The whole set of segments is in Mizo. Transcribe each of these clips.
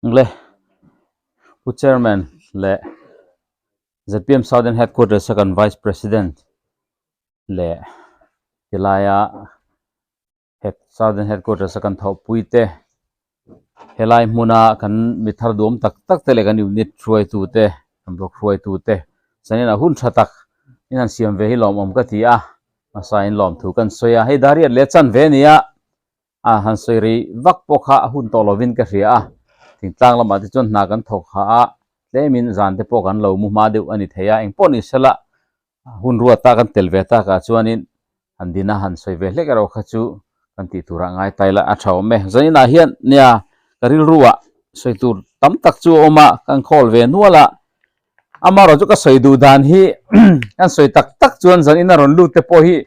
Le Pu Chairman leh zpm Southern Headquarters a kan Vice President leh tilaia Head Southern Headquarters a kan thawhpui te helai hmuna kan mi thar duhawm tak tak te leh kan unit hruaitu te kan block hruaitu te chuanin a hun tha tak in han siam ve hi lawmawm ka ti a hmasa in lawmthu kan sawi a hei dariat leh chan ve a ni a. A han sawi rei vak pawh kha a hun tawh lovin ka hria a, thingtlang lamah te chuan hna kan thawk ha a, tlemin zan te pawh kan lo mu hma deuh a ni thei a, engpawh ni sela hun ruata kan tel ve takah chuanin han dina han sawi ve hlek erawh kha chu kan tih turah ngai ta ila a tha awm e. Zaninah hian nia ka rilruah sawi tur tam tak chu a awm a, kan khawl ve nual a, amaherawhchu chu ka sawi duh dan hi kan sawi tak tak chuan zanin a rawn lut te pawh hi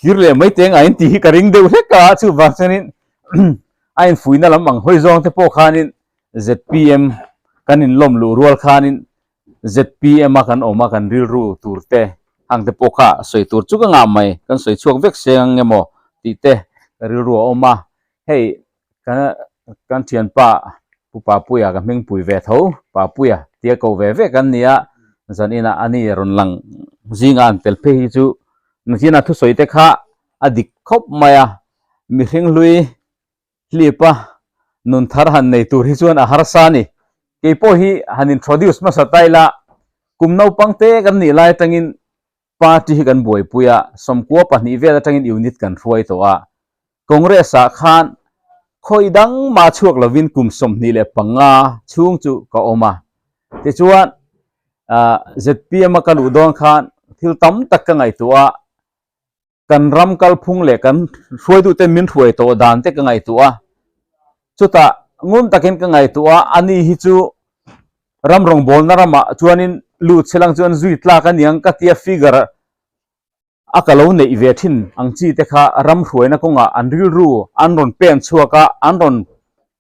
Kir leh mai teng a intih hi ka ring deuh hlek a, chuvang chuanin a infuihna lam ang hawi zawng te pawh khanin zpm kan inlawm luh rual khanin zpm a kan awm a kan rilru tur te hang te pawh kha sawi tur chu ka ngah mai, kan sawi chhuak vek se ang nge maw tih te ka rilru a awm a, hei ka kan thianpa Pu Papuia ka hmingpui ve tho, Papuia tia ko ve vek an ni a, zan inah a ni rawn lang zinga an tel phei hi chu nachina thusawi te kha a dik khawp mai a, mihring hlui hlip a nun thar han nei tur hi chuan a harsa a ni. Keipawh hi han introduce hmasa ta ila kum naupang te kan nih lai atangin Party hi kan buaipui a, sawmkua pahnih vel atangin unit kan hruai tawh a. Congress ah khan khawi dang mah chhuak lovin kum 25 chhung chu ka awm a. Tichuan, zpm a ka luh dawn khan thil tam tak ka ngaihtuah a, kan ram kalphung leh kan hruaitute min hruai tawh dan te ka ngaihtuah a. Chutah ngun takin ka ngaihtuah a, ani hi chu Ram rawngbawlna ramah chuanin lut che lang chuan zui tlak a niang ka tia figure a ka lo neih ve thin ang chi te kha ram hruaina kawngah an rilru an rawn pen chhuak a, an rawn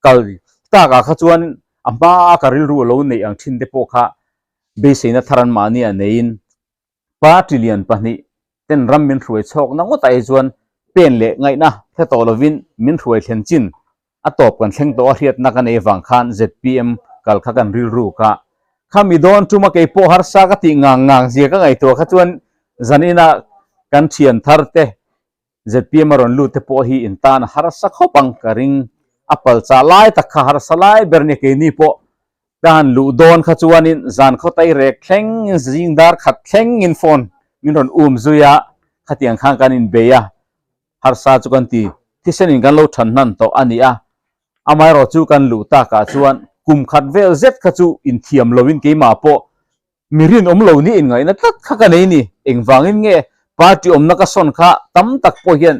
kal tak ah kha chuan a hma a ka rilru a lo neih ang thin te pawh kha beiseina thar an mahni a neiin party lian pahnih ten ram min hruai chhawk na ngawt ah hi chuan pen leh ngaihna hre tawh lovin min hruai thlen chin a tawp kan thleng tawh a hriatna ka nei vang khan zpm kal kha kan rilru kha kha mi dawn tum a keipawh harsa ka tih ngang ngang zia ka ngaihtuah kha chuan zanin a kan thian thar te zpm a rawn lut te pawh hi in tan a harsa khawp ang ka ring a pal chah lai tak kha harsa lai ber nia keini pawh ka han luh dawn kha chuanin zan khawtai rek thleng in zing dar khat thleng in phone min rawn um zui a khatiang khan kan inbei a. Harsa chu kan ti, thisenin kan lo than hnan tawh a ni a, amaherawh chu kan luh takah chuan kum khat vel zet kha chu inthiam loin keimah pawh mi rinawm lo ni inngaihna tlat kha ka nei ni. Engvangin nge party awmna ka sawn kha tam tak pawh hian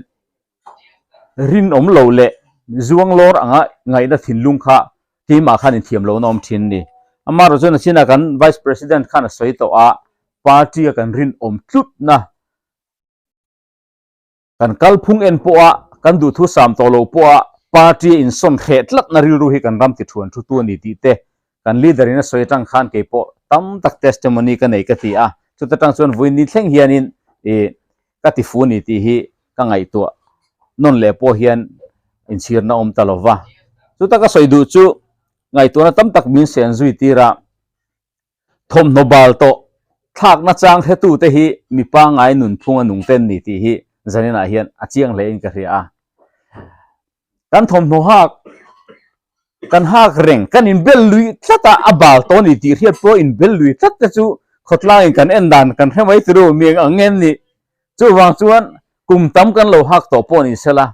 rinawm lo leh zuang lawr anga ngaihna thinlung kha keimah khan inthiam lohna awm thin ni. Amaherawh chuan a chinah kan Vice President khan a sawi tawh a, party a kan rinawm tlutna Kan kalphung en pawha kan duhthu sam tawh lo pawha party a insawn hreh tlatna rilru hi kan ram ti thuan thu tu a ni tih te kan leader in a sawi atang khan kei pawh tam tak testimony ka nei ka ti a, chuta tang chuan vawiin ni thleng hianin ih ka ti fu a ni tih hi ka ngaihtuah nawn leh pawh hian inchhirna awm ta lo va. Chuta ka sawi duh chu ngaihtuahna tam tak min sen zui tir a. Thawmhnaw bal tawh thlakna chang hretute hi mi pangngai nunphung a nung ten ni tih hi zaninah hian a chiang hle in ka hria a. Kan thawmhnaw hak kan hak reng kan inbel lui tlat a, a bal tawh a ni tih hriat pawh inbel lui tlat te chu khawtlangin kan en dan kan hre mai turu mi ang ang nge ni. Chuvang chuan kum tam kan lo hak tawh pawh ni sela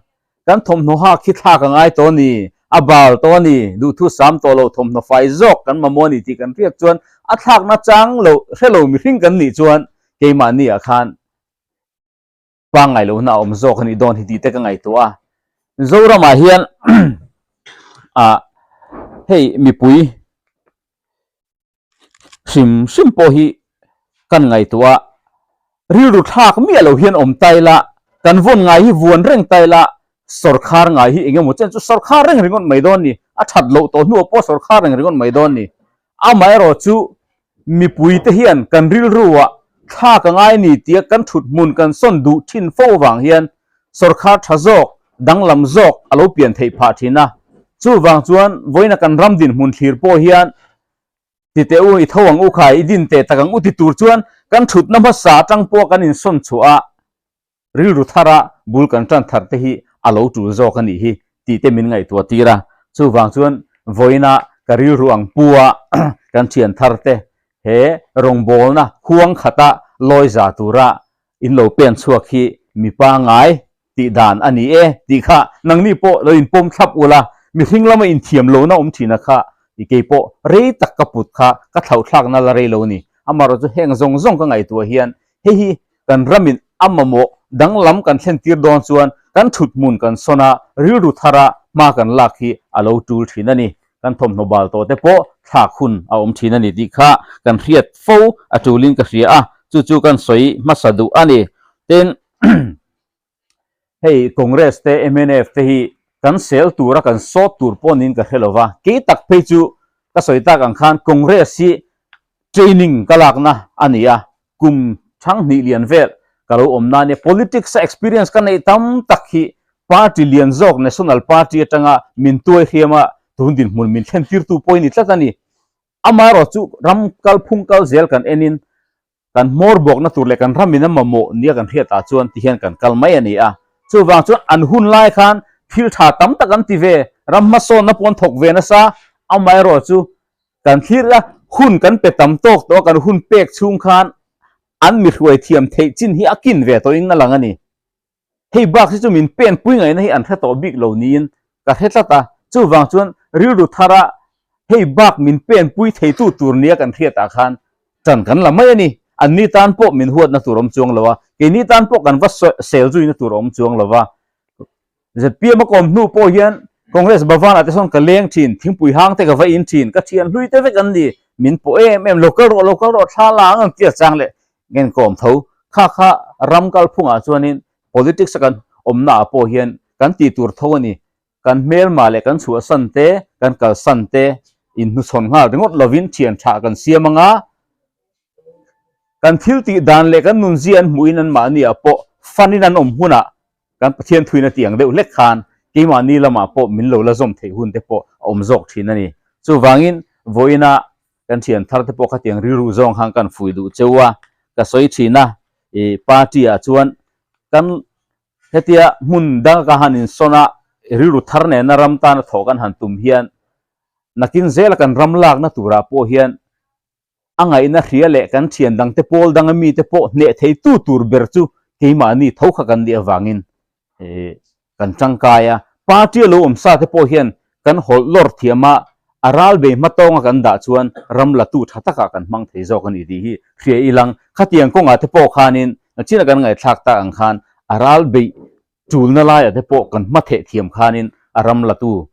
Kan thawmhnaw hak hi thlak a ngai tawh a ni, a bal tawh a ni, duhthu sam tawh lo thawmhnaw fai zawk kan mamawh a ni tih kan hriat chuan a thlakna chang lo hre lo mihring kan nih chuan keimahni ah khan pangngai lohna a awm zawk a nih dawn hi tih te ka ngaihtuah a. Zoramah hian ah hei mipui Hrim hrim pawh hi kan ngaihtuah a, rilru thlak miah lo hian awm ta ila, kan vawn ngai hi vuan reng ta ila, sawrkhar ngai hi eng emaw chen chu sawrkhar reng ringawt mai dawn ni, a that loh tawh hnuah pawh sawrkhar reng ringawt mai dawn ni. Amaherawh chu mipui te hian kan rilruah thlak a ngai ni tia kan thut hmun kan sawn duh thin fo vang hian sawrkhar tha zawk, danglam zawk a lo pian theih phah thin a. Chuvang chuan vawiina kan ram dinhmun thlir pawh hian ti teh u, i tho ang u khai, i din teh tak ang u ti tur chuan kan thutna hmasa atang pawh kan insawn chhuah a, rilru thara bul kan tan thar te hi a lo tul zawk a nih hi tih te min ngaihtuah tir a. Chuvang chuan vawiina ka rilru ang pu a kan thian thar te he rawngbawlna huang khata lawi za tura in lo pen chhuak hi mi pangai tih dan a ni e tih kha nangni pawh lo inpawm thlap ula, mihring lama inthiam lohna awm thina kha i kei pawh rei tak ka put kha ka thlauhthlakna la rei lo a ni. Amaherawhchu chu heng zawng zawng ka ngaihtuah hian hei hi kan ramin a mamawh danglam kan thlen tir dawn chuan kan thut hmun kan sawn a, rilru thara hma kan lak hi a lo tul thin a ni. Kan thawmhnaw bal tawh te pawh thlak hun a awm thin a ni tih kha kan hriat fo a tulin ka hria a, chu chu kan sawi hmasa duh a ni. Tin, hei Congress te mnf te hi kan sel tura kan sawt tur pawh niin ka hre lo va, kei tak phei chu ka sawi tak ang khan Congress hi training ka lakna a ni a, kum thang hnih lian vel ka lo awm na ania, politics a experience ka neih tam tak hi party lian zawk national party atanga min tuai hriam a tun dinhmun min thlen tirtu pawh hi ni tlat a ni. Amaherawh chu ram kalphung kal zel kan enin kan hmawr bawkna tur leh kan ramin a mamawh nia kan hriat ah chuan ti hian kan kal mai a ni a. Chuvang chuan an hun lai khan thil tha tam tak an ti ve, ram hmasawnna pawh an thawk ve nasa, amaherawh chu kan thlir ila hun kan pe tam tawk tawh a, kan hun pek chhung khan an mi hruai thiam theih chin hi a kin ve tawhin a lang a ni. Hei bak hi chu min pen pui ngaihna hi an hre tawh bik lo niin ka hre tlat a, chuvang chuan rilru thara hei bak min pen pui theitu tur nia kan hriatah khan ṭan kan la mai a ni. Anni tan pawh min huatna tur awm chuang lo a, keini tan pawh kan va sel zuina tur awm chuang lo va. ZPM a kawm hnu pawh hian Congress Bhavan ah te sawn ka leng thin, thingpui hang te ka va in thin, ka thian hlui te vek an ni, min pawh em em, lo kal rawh, lo kal rawh, thla la ang ang tia chang leh ngen kawm tho. Kha kha ram kalphungah chuanin politics a kan awmna ah pawh hian kan tih tur tho a ni. Kan hmelma leh kan chhuahsan te, kan kalsan te inhnuchhawn nghal ringawt lovin thian tha kan siam ang a, kan thil tih dan leh kan nunzia an hmuhin anmahni ah pawh fanin an awm hunah Kan Pathian thuin a tih ang deuh hlek khan keimahni lamah pawh min lo la zawm theih hun te pawh a awm zawk thin a ni. Chuvangin vawiina kan thian thar te pawh khatiang rilru zawng khan kan fui duh cheu a, ka sawi thin a, i party ah chuan kan hetia hmun danga ka han insawn a, rilru thar nena ram tana thawh kan han tum hian nakin zela kan ram lakna turah pawh hian A ngaihna hria leh kan thian dangte pawl danga mite pawh hneh theitu tur ber chu keimahni tho kha kan nih avangin kan tangkai a. Party a lo awm sa te pawh hian kan hawlh lawr thiam a, a ral bei hma tawnga kan dah chuan ram latu tha takah kan hmang thei zawk a ni tih hi hria ilang. Khatiang kawngah te pawh khanin nachina kan ngaihthlak tak ang khan a ral beih tulna laiah te pawh kan hma theh thiam khanin a ram latu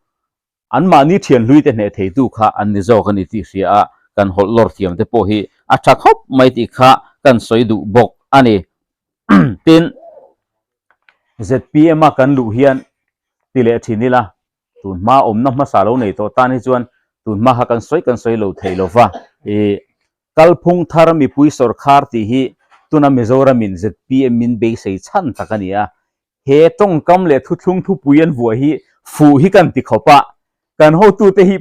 Anmahni thian hlui te hneh theitu kha an ni zawk a ni tih hria a, kan hawlh lawr thiam te pawh hi a tha khawp mai tih kha kan sawi duh bawk a ni. Tin, zpm a kan luh hian ti leh thin ila, tun hma awmna hmasa lo nei tawh tan hi chuan tun hma kha kan sawi kan sawi lo thei lo va. I kalphung thar mipui sawrkhar tih hi tuna Mizoramin zpm min beisei chhan tak a ni a, He tawngkam leh thuthlung thupui an vuah hi fuh hi kan ti khawp a, kan hotute hi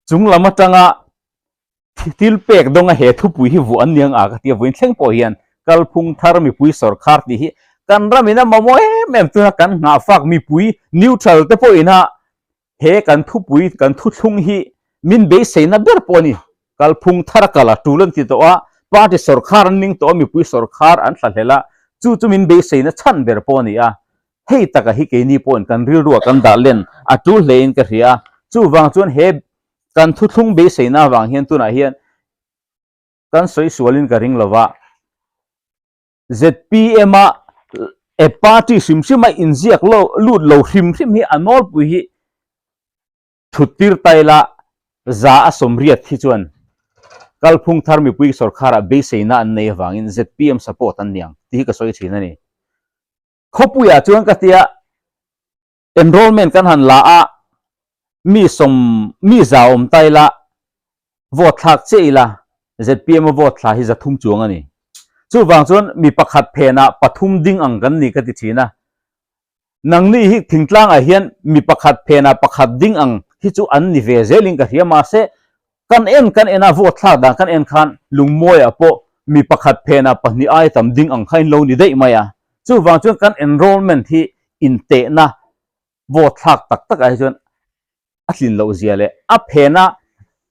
chung lam atanga thil pek dawnga he thupui hi vuah an ni ang a ka ti a, vawiin thleng pawh hian kalphung thar mipui sawrkhar tih hi kan ramin a mamawh em em tuna kan nghahfak mipui neutral te pawhin a He kan thupui, kan thuthlung hi min beiseina ber pawh a ni. Kalphung thar a kal a, tul an ti tawh a, party sawrkhar an ning tawh a, mipui sawrkhar an thla hlel a, chu chu min beiseina chhan ber pawh a ni a. Hei taka hi keini pawhin kan rilruah kan dah len a tul hlein ka hria a. Chuvang chuan he kan thuthlung beiseina avang hian tunah hian kan sawi sualin ka ring lova. Zpm a e party hrim hrim a inziak lo lut lo hrim hrim hi a nawlpui hi thut tir ta ila za a sawmriat hi chuan kalphung thar mipui sawrkharah beiseina an nei avangin zpm support an niang tih hi ka sawi thin a ni. Khawpuiah chuan ka tia Enrollment kan han la a, mi sawm mi za awm ta ila, vote thlak chiah ila, zpm a vote thla hi za thum chuang a ni. Chuvang chuan mi pakhat phenah pathum ding ang kan ni ka ti thin a. Nangni hi thingtlangah hian mi pakhat phenah pakhat ding ang hi chu an ni ve zelin ka hria mahse kan en kan en a vote thlak dan kan en khan lungmawiah pawh mi pakhat phenah pahnih ai tam ding ang kha in lo ni daih mai a. Chuvang chuan kan enrollment hi intehna vote thlak tak takah hi chuan a tlin loh zia leh a phena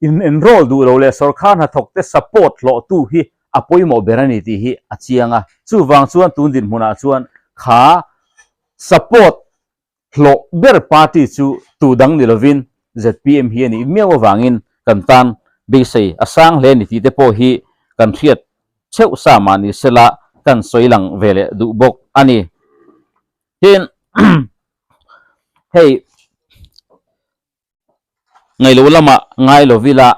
in enroll duh lo leh sorkar hnathawk te support hlawh tu hi a pawimawh ber a ni tih hi a chiang a. Chuvang chuan tun dinhmunah chuan kha support hlawh ber party chu tu dang ni lovin zpm hi a nih miau avangin kan tan beisei a sang hle a ni tih te pawh hi kan hriat cheuh sa mah ni sela kan sawi lang ve leh duh bawk a ni. Tin, hei ngailo lamah ngai lovila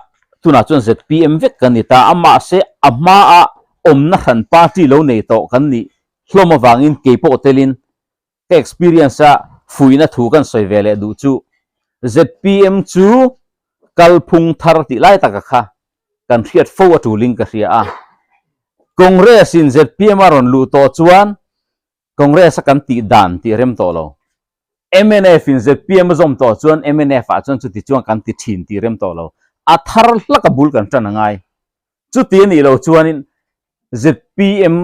tunah chuan zpm vek kan ni ta a, mahse a hmaa awmna hran party lo nei tawh kan nih hlawm avangin keipawh telin ka experience a fuihna thu kan sawi ve leh duh chu zpm chu kalphung thar tih lai taka kha kan hriat fo a tulin ka hria a. Congress in zpm a rawn luh tawh chuan Congress a kan tih dan tih rem tawh lo. Mnf in zpm a zawm tawh chuan mnf ah chuan chuti chuan kan ti thin tih rem tawh lo. A thar hlak a bul kan tan a ngai. Chuti a nih lo chuanin zpm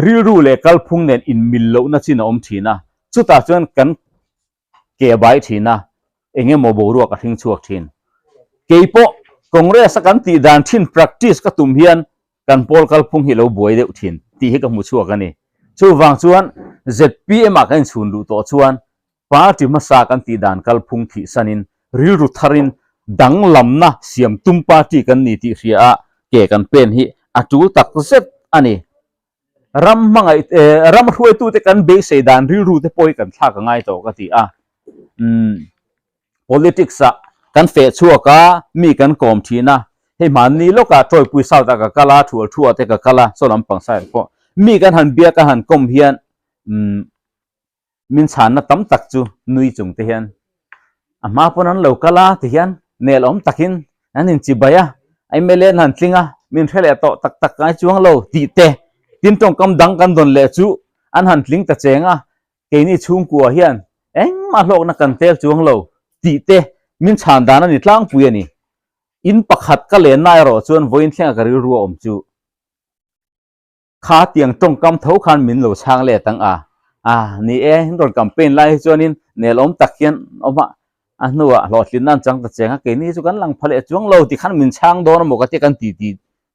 rilru leh kalphung nen inmil lohna chin a awm thin a, chutah chuan kan ke a bai thin a, eng emaw boruak a hring chhuak thin. Kei pawh Congress a kan tih dan thin practice ka tum hian kan pawl kalphung hi lo buai deuh thin tih hi ka hmu chhuak a ni. Chuvang chuan zpm ah kan inchhun luh tawh chuan party hmasa kan tih dan kalphung thih sanin rilru tharin danglamna siam tum party kan ni tih hria a ke kan pen hi a tul tak zet a ni. Ram hmangaih eh ram hruaitute kan beisei dan rilru te pawh hi kan thlak a ngai tawh ka ti a. Umm politics ah kan feh chhuak a, mi kan kawm thin a, hei hmanni lawkah Tawipui South ah ka kal a, Thual Thua te ka kal a, saw lampang side pawh mi kan han biak a han kawm hian umm Min chhanna tam tak chu nui chung te hian a hma pawn an lo kal a ti hian nel awm takin an inchibai a, mla an han tling a, min hre leh tawh tak tak ngai chuang lo tih te, tin tawngkam dang kan dawn leh chu an han tling ta cheng a, keini chhungkua hian engmah hlawkna kan tel chuang lo tih te min chhan dan a ni tlangpui a ni. In pakhat ka lenna erawh chuan vawiin thlenga ka rilru a awm chu. Kha tiang tawngkam tho khan min lo chhang let ang a, a ni e, in rawn campaign lai hi chuanin nelawm tak hian awm a, a hnuah hlawhtlinna an chang ta cheng a, keini chu kan lang pha leh chuang lo ti khan min chhang dawn amaw ka tia kan ti ti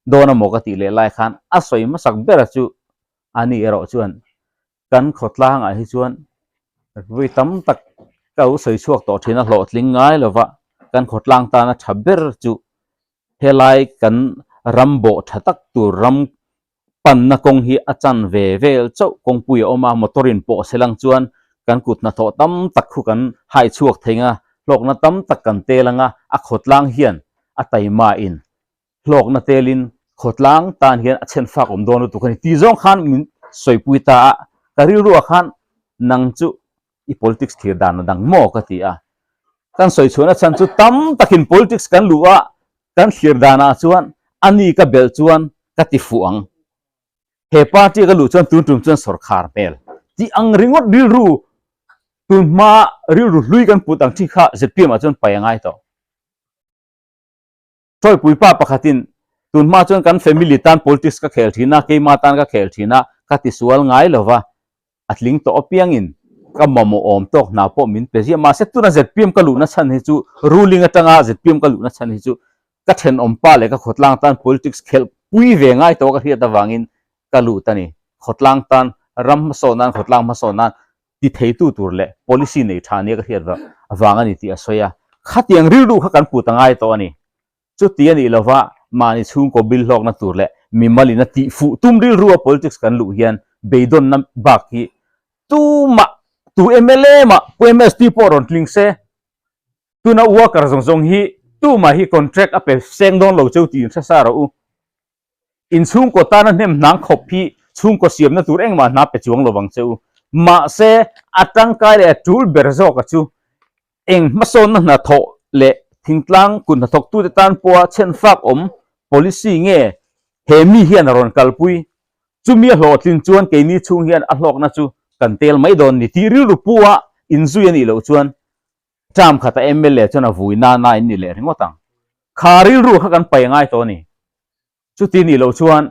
dawn amaw ka tih leh lai khan a sawi hmasak bera chu a ni erawh chuan kan khawtlangah hi chuan vui tam tak ka lo sawi chhuak tawh thin a hlawhtling ngai lova kan khawtlang tana tha ber chu Helai kan ram bawh tha tak tur ram panna kawng hi a chan ve vel chauh kawngpui a awm a, motor in pawh se lang chuan kan kut hnathawh tam tak khu kan hai chhuak thei nga, hlawkna tam tak kan tel anga a khawtlang hian a taima in hlawkna telin khawtlang tan hian a chhen fak awm dawn lutuk a ni tih zawng khan min sawipui ta a, ka rilruah khan nang chu i politics thlir dan a dang maw ka ti a, kan sawi chhuahna chhan chu tam takin politics kan luh a, kan thlir danah chuan a ni ka belh chuan ka ti fuh ang, he party ka luh chuan tun tum chuan sawrkhar hmel tih ang ringawt rilru tun hma rilru hlui kan put ang thi kha zpm ah chuan pai a ngai tawh. Tawipui pa pakhatin, Tun hma chuan kan family tan politics ka khel thin a, keima tan ka khel thin a, ka tisual ngai lo va, a tling tawh apiangin ka mamawh awm tawk hna pawh min pe ziah. Mahse tuna zpm ka luhna chhan hi chu, ruling atanga zpm ka luhna chhan hi chu ka thenawm pa leh ka khawtlang tan politics khelh pui ve ngai tawh ka hriat avangin ka lut a ni. Khawtlang tan ram hmasawn nan, khawtlang hmasawn nan ti theitu tur leh policy nei tha nia ka hriat vang a ni tih a sawi a. Khatiang rilru kha kan put a ngai tawh a ni. Chuti a nih lova mahni chhungkaw bil hlawkna tur leh mimalin a tih fuh tum rilrua politics kan luh hian beidawnna bak hi tumah tu mla mah Pu MST pawh rawn tling se tuna worker zawng zawng hi tumah hi contract a pe seng dawn lo cheu tih in hre sa rawh u. Inchhungkaw tana hnem hnang khawp hi chhungkaw siamna tur engmah hna pe chuang lovang che u. Mahse, a tangkai leh a tul ber zawka chu eng hmasawnna hnathawh leh thingtlang kut hnathawktute tan pawha chhenfak awm policy nge he mi hian a rawn kalpui? Chumi a hlawhtlin chuan keini chhung hian a hlawkna chu kan tel mai dawn ni tih rilru pu a inzui a nih loh chuan term khata mla chuan a vui nana in ni leh ringawt ang. Kha rilru kha kan pai ngai tawh a ni. Chuti nih loh chuan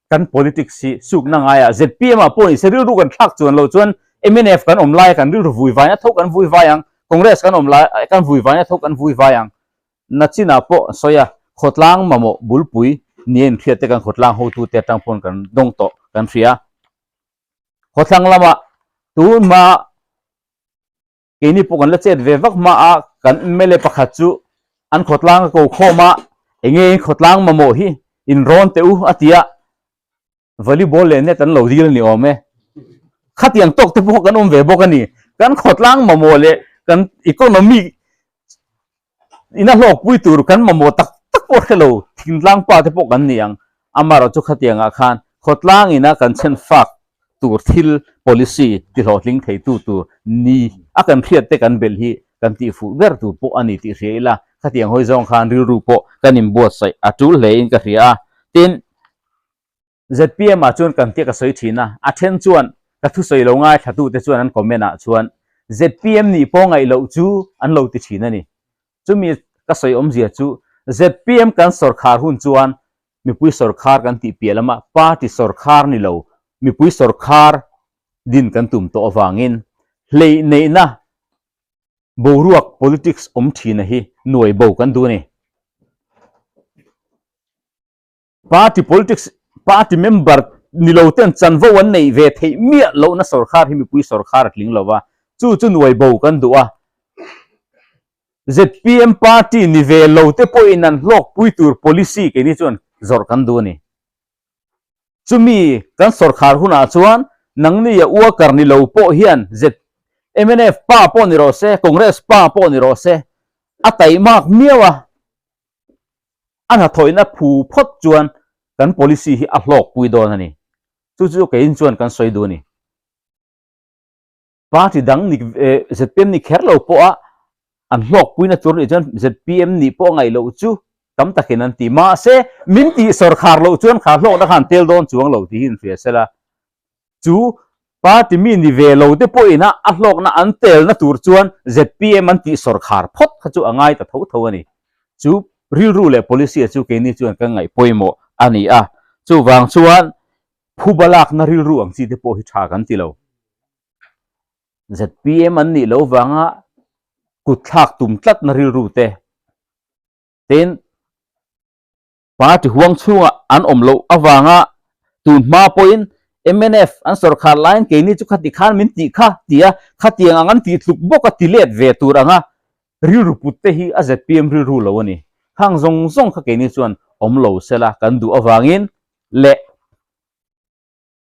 kan politics hi sukna ngaiah zpm ah pawh nise rilru kan thlak chuan loh chuan mnf kan awm laia kan rilru vui vaina tho kan vui vai ang, Congress kan awm lai kan vui vaina tho kan vui vai ang. Nachinah pawh a sawi a, khawtlang mamawh bulpui ni a inhriat te kan khawtlang hotute atang pawn kan dawng tawh kan hria. Khawthlang lamah tun hma Keini pawh kan la chet ve vak hma a, kan mla pakhat chu an khawtlang a ko khawm a, enge in khawtlang mamawh hi in rawn teh u a ti a, volleyball leh net an lo dil a ni awm e. Khatiang tawk te pawh kan awm ve bawk a ni. Kan khawtlang mamawh leh kan economy ina hlawkpui tur kan mamawh tak tak pawh hre lo thingtlang pa te pawh kan ni ang. Amaherawhchu khatiang ah khan khawtlang ina kan chhen fak tur thil policy ti hlawhtling thei tu tur ni a kan hriat te kan belh hi kan tih fuh ber tur pawh a ni tih hria ila khatiang hawi zawng khan rilru pawh kan inbuatsaih a tul hle in ka hria a. Tin. Zpm ah chuan kan tia ka sawi thin a, a then chuan ka thusawi lo ngaithla tute chuan an comment ah chuan zpm nih pawh ngaih loh chu an lo ti thin a ni. Chumi ka sawi awmzia chu zpm kan sawrkhar hun chuan mipui sawrkhar kan tih piah lama party sawrkhar ni lo mipui sawrkhar din kan tum tawh avangin hleih neihna boruak politics awm thina hi nuai bo kan duh a ni. Party politics, party member ni lo ten chanvo an neih ve theih miah lohna sawrkhar hi mipui sawrkhar a tling lo va, chu chu nuai bo kan duh a. Zpm party ni ve lo te pawhin an hlawkpui tur policy keini chuan zawrh kan duh a ni. Chumi kan sawrkhar hunah chuan nangni a worker ni lo pawh hian mnf pa pawh ni rawh se, Congress pa pawh ni rawh se, a taimak miau a. A hnathawihna phu phawt chuan kan policy hi a hlawkpui dawn a ni. Chu chu keiin chuan kan sawi duh a ni. Party dang ni zpm ni kher lo pawha an hlawkpuina tur nih chuan zpm nih pawh ngaih loh chu tam takin an ti. Mahse, min tih sawrkhar loh chuan kha hlawkna khan tel dawn chuang lo tih hi inhria sela. Chu party mi ni ve lo te pawhin a a hlawkna an telna tur chuan zpm an tih sawrkhar phawt kha chu a ngai ta tho tho a ni. Chu rilru leh policy a chu keini chuan kan ngaih pawimawh a ni a. Chuvang chuan phuba lakna rilru ang chi te pawh hi tha kan ti lo. Zpm an nih loh vanga kutthlak tum tlatna rilru te tin Party huang chhungah an awm loh avanga tun hma pawhin mnf an sawrkhar laiin keini chu khati khan min tih kha tia khatiang ang an tih tluk bawk a ti let ve tur anga rilru put te hi a zpm rilru lo a ni. Khang zawng zawng kha keini chuan awm lo sela kan duh avangin leh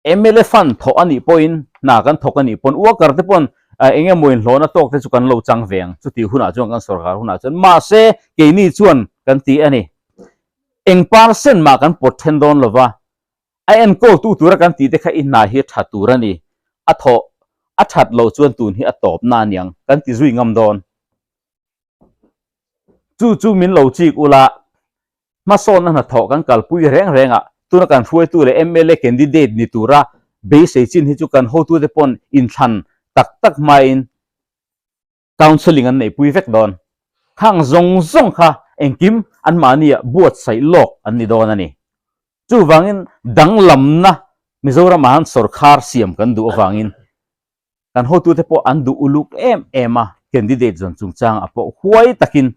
Mla fund thawh a nih pawhin hna kan thawk a nih pawn worker te pawn eng emaw inhlawhna tawk te chu kan lo chang ve ang chutih hunah chuan kan sawrkar hunah chuan mahse keini chuan kan ti a ni. Eng percent mah kan pawt then dawn lova a enkawl tu tura kan tih te kha i hna hi a tha tur a ni a thawh a that loh chuan tun hi a tawpna a niang kan ti zui ngam dawn. Chu chu min lo chik ula Hmasawnna hnathawh kan kalpui reng reng a, tuna kan hruaitu leh mla candidate ni tura beisei chin hi chu kan hotute pawn inthlan tak tak hmain counselling an neihpui vek dawn. Khang zawng zawng kha engkim anmahnia buatsaih lawk an ni dawn a ni. Chuvangin danglamna Mizoramah han sawrkhar siam kan duh avangin kan hotute pawh an duh uluk em em a, candidate zawn chungchangah pawh huai takin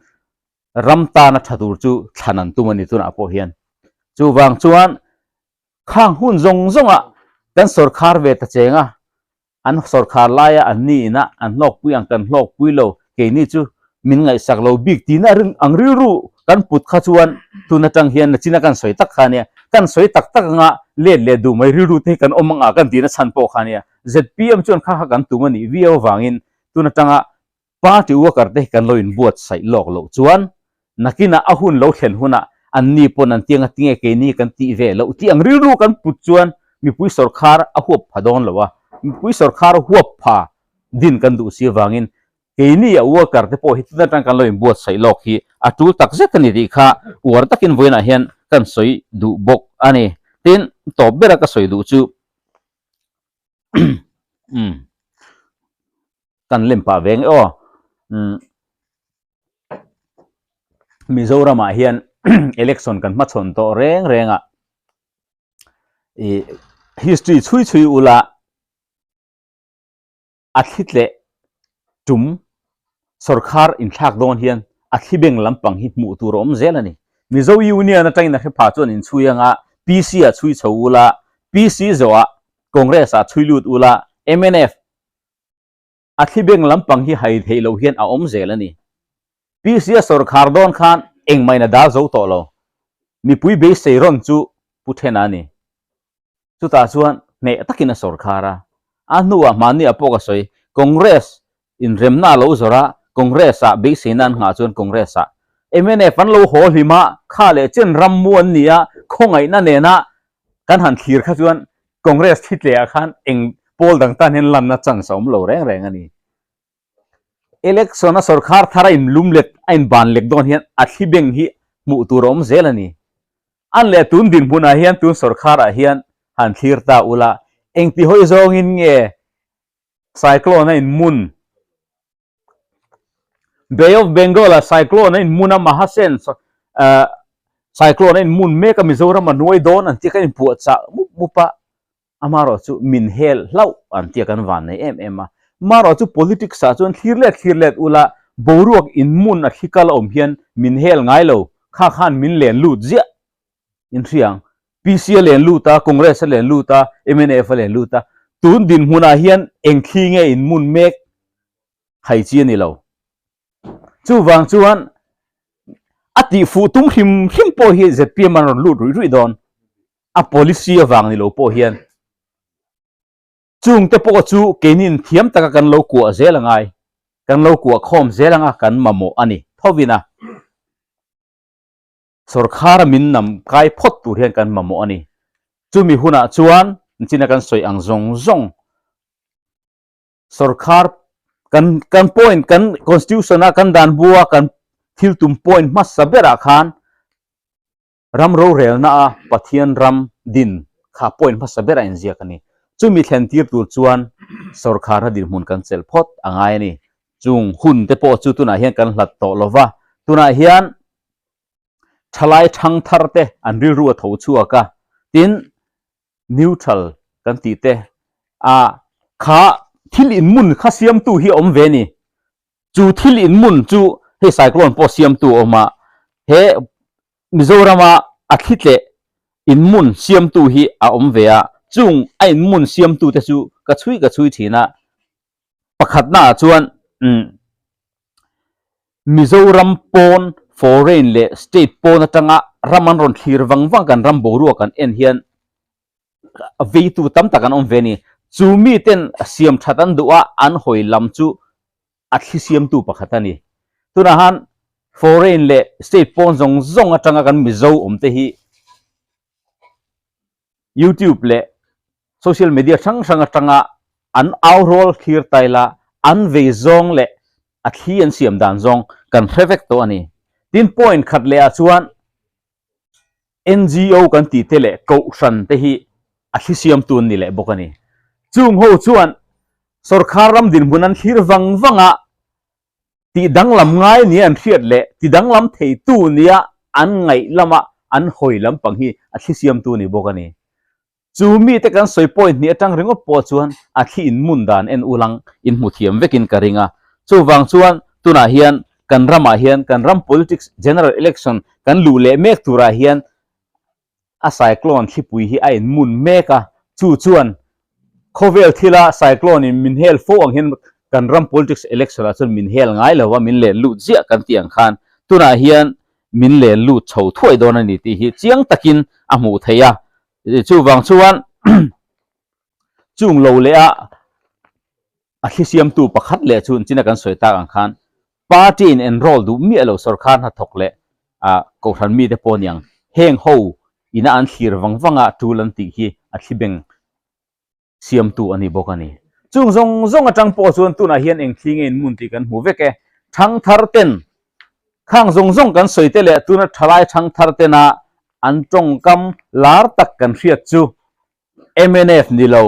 ram tana tha tur chu thlan an tum a ni tunah pawh hian. Chuvang chuan khang hun zawng zawngah kan sawrkhar ve ta cheng a, an sawrkhar laia an ni ina an hlawkpui ang kan hlawkpui lo keini chu min ngaihsak lo bik tina ang rilru kan put kha chuan tun atang hian nachina kan sawi tak kha ania, kan sawi tak tak anga let leh duh mai rilru te hi kan awm anga kan tihna chhan pawh kha ania. Zpm chuan kha kha kan tum a nih viau avangin tun atanga Party worker te hi kan lo inbuatsaih lawk loh chuan nakinah a hun lo thlen hunah anni pawn an tiang a tinge keini kan tih ve loh tih ang rilru kan put chuan mipui sawrkhar a huap pha dawn lo a, mipui sawrkhar huap pha din kan duh si avangin keini a worker te pawh hi tun atang kan lo inbuatsaih lawk hi a tul tak zet a ni tih kha uar takin vawiinah hian kan sawi duh bawk a ni. Tin, tawp bera ka sawi duh chu umm. Kan lem pah ve nge aw. Umm Mizoramah hian election kan hmachhawn tawh reng reng a, ih history chhui chhui ula a thli tleh tum sorkar inthlak dawn hian a thli beng lampang hi hmuh tur a awm zel a ni. Mizo Union atangin a hre pha chuan inchhui anga PC ah chhui chho ula, PC zawhah Congress ah chhui lut ula, mnf a thli beng lampang hi hai theih loh hian a awm zel a ni. PC a sorkar dawn khan engmah in a dal zo tawh lo. Mipui beisei rawn chu Pu Thena a ni. Chutah chuan hneh takin a sorkar a. A hnuah hmanni ah pawh ka sawi, Congress inremna a lo zawrh a, Congress ah beiseina an nghah chuan Congress ah mnf an lo haw hlim a, kha leh chen ram mu an ni a, khawngaihna nena kan han thlir kha chuan Congress thi tle ah khan eng pawl dang tan hian lanna chance a awm lo reng reng a ni. Election a sorkar thar a in lum let a in ban lek dawn hian a thli beng hi hmuh tur a awm zel a ni. An leh tun dinhmun ah hian tun sorkar ah hian han thlir ta ula engti hawi zawngin nge cyclone a in mun Bay of Bengal ah cyclone a in mun a Mahasen cyclone a in mun mek a Mizoram a hnuai dawn an tia kan in puahchah mup mup a. Amaherawh chu min hel hlauh an tia kan van nei em em a. Amaherawh chu politics ah chuan thlir let thlir let ula boruak inmun a thli kal a awm hian min hel ngai lo, kha khan min len lut ziah in hria ang. PC a len lut a, Congress a len lut a, mnf a len lut a, tun dinhmunah hian eng thli nge inmun mek hai chi a ni lo. Chuvang chuan a tihfuh tum hrim hrim pawh hi zpm an rawn lut ruih ruih dawn. A policy avang ni lo pawh hian chungte pawh chu keinin thiam taka kan lo kuah zel angai, kan lo kuah khawm zel anga kan mamawh a ni thovin a. Sorkar a min nam kai phawt tur hian kan mamawh a ni. Chumi hunah chuan nichina kan sawi ang zawng zawng sorkar kan kan point kan constitution a kan dan bua kan thil tum point hmasa berah khan ram rorelna a Pathian ram din kha point hmasa ber a inziak a ni. Chumi thlen tir tur chuan sorkar a dinhmun kan chelh phawt a ngai a ni. Chung hun te pawh chu tunah hian kan hlat tawh lo va, tunah hian thalai thang thar te an rilru a tho chhuak a, tin neutral kan tih te a kha thil inmun kha siamtu hi a awm ve a ni. Chu thil inmun chu hei cyclone pawh siamtu a awm a, he Mizorama a thli tleh inmun siamtu hi a awm ve a, chung a inmun siamtu te chu ka chhui ka chhui thin a, pakhatna ah chuan umm Mizoram pawn foreign leh state pawn atanga ram an rawn thlir vang vang kan ram boruak an en hian veitu tam tak an awm ve a ni. Chu miten siam that an duh a, an hawi lam chu a thli siamtu pakhat a ni. Tunah han foreign leh state pawn zawng zawng atanga kan Mizo awm te hi YouTube leh social media hrang hrang atanga an au rawl thlir tail a, an vei zawng leh a thli an siam dan zawng kan hre vek tawh a ni. Tin point khat leh ah chuan NGO kan tih te leh kohhran te hi a thli siamtu an ni leh bawk a ni. Chung ho chuan sorkar ram dinhmun an thlir vang vang a, tih danglam ngai nia an hriat leh ti danglam theitu nia an ngaih lama an hawi lampang hi a thli siamtu a ni bawk a ni. Chu mite kan sawi point hnih atang ringawt pawh chuan a thli in mun dan en ulang in hmu thiam vekin ka ring a. Chuvang chuan tunah hian kan ramah hian kan ram politics general election kan luh leh mek turah hian a cyclone thlipui hi a in mun mek a. Chu chuan khawvel thila cyclone in min hel fo ang hian kan ram politics election ah chuan min hel ngai lo a, min len lut ziah kan tih ang khan tunah hian min len lut chho thuai dawn a ni tih hi chiang takin a hmuh theih a. Chuvang chuan chung lo leh a a thli siamtu pakhat leh chu china kan sawi tak ang khan party in enroll duh miah lo sorkar hnathawk leh kohhran mite pawh aniang heng ho ina an thlir vang vang a tul an tih hi a thli beng siamtu a ni bawk a ni. Chung zawng zawng atang pawh chuan tunah hian eng thli nge inmun tih kan hmu vek e. Thangthar ten khang zawng zawng kan sawi te leh tuna thalai thangthar tena an tawngkam lar tak kan hriat chu mnf ni lo,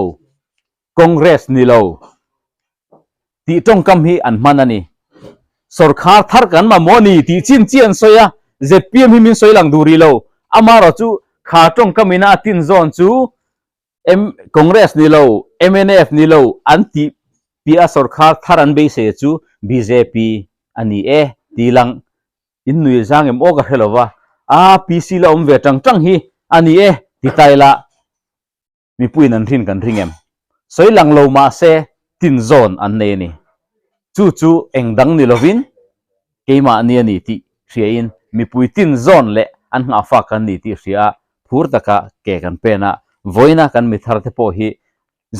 Congress ni lo. tih tawngkam hi an hman a ni. Sawrkhar thar kan mamawh a ni tih chin chi an sawi a, zpm hi min sawi lang duh rih lo. Amaherawh chu kha tawngkam ina a tin zawn chu M Congress ni lo, mnf ni lo an tih piah a sawrkhar thar an beisei chu bjp a ni e tih lang in nui zang em aw ka hre lo va, a PC la awm ve tang tang hi a ni e ti ta ila mipuiin an rin kan ring em? Sawi lang lo mahse tin zawn an nei a ni. Chu chu eng dang ni lovin keimahni a ni tih hriain mipui tin zawn leh an nghahfak kan ni tih hria a, phur taka ke kan pen a, vawiina kan mi thar te pawh hi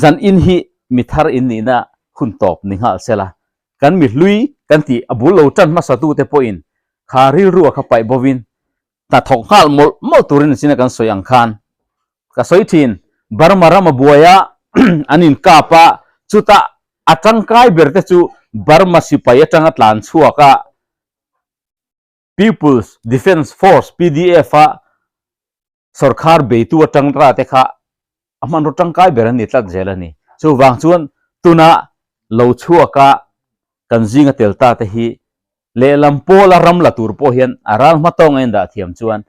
zan in hi mi thar in nihna hun tawp ni nghal se la, kan mi hlui kan tih a bul lo tan hmasa tu te pawhin kha rilru a kha paih bovin hna thawk nghal mawlh mawlh turin a china kan sawi ang khan ka sawi thin. Burma ram a buai a, an inkap a, chutah a tangkai ber te chu Burma sipai atanga tlan chhuak a, People's Defence Force, PDF, a sawrkhar beitu atang ra te kha a hmanraw tangkai ber an ni tlat zel a ni. Chuvang chuan tuna lo chhuak a kan zinga tel ta te hi lehlam pawla ram la tur pawh hian a ral hma tawng a indah thiam chuan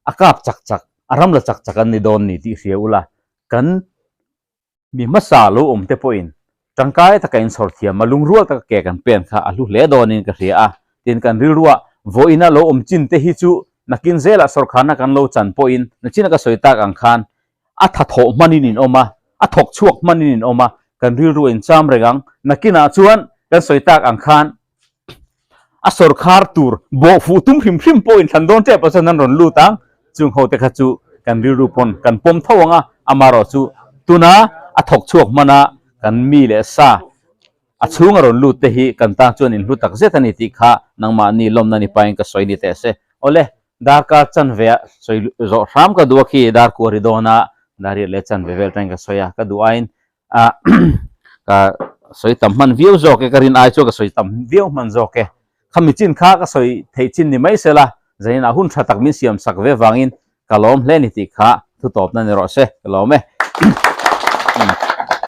a kap chak chak, a ram la chak chak an ni dawn ni tih hria ula kan Mi hmasa lo awm te pawhin tangkai taka inchhawr thiam a, lungrual taka ke kan pen kha a hlu hle dawnin ka hria a. Tin, kan rilrua vawiina lo awm chin te hi chu nakin zelah sawrkharna kan lo chan pawhin nachina ka sawi tak ang khan a tha thawh hmanin in awm a, a thawk chhuak hmanin in awm a, kan rilrua incham reng ang. Nakinah chuan kan sawi tak ang khan A sawrkhar tur bawh fuh tum hrim hrim pawh inthlan dawn tep ah chuan an rawn lut ang. Chung ho te kha chu kan rilru pawn kan pawm tho ang a, amaherawh chu tuna a thawk chhuak hman a kan mi leh sa a chhung a rawn lut te hi kan tan chuan inhlu tak zet a ni tih kha nangmahni lawmna ni pain ka sawi ni teh se. Awle, darkar chanve ah sawi zawh hram ka duh a khi dar kuari dawn a, dariat leh chanve vel atangin ka sawi a, ka duh aiin Ah ka sawi tam hman viau zawk e, ka rin ai chuan ka sawi tam viau hman zawk e. Khami chin kha ka sawi theih chin ni mai sela, zaninah hun tha tak min siam sak ve vangin ka lawm hle ni tih kha thu tawpna ni rawh se, ka lawm e.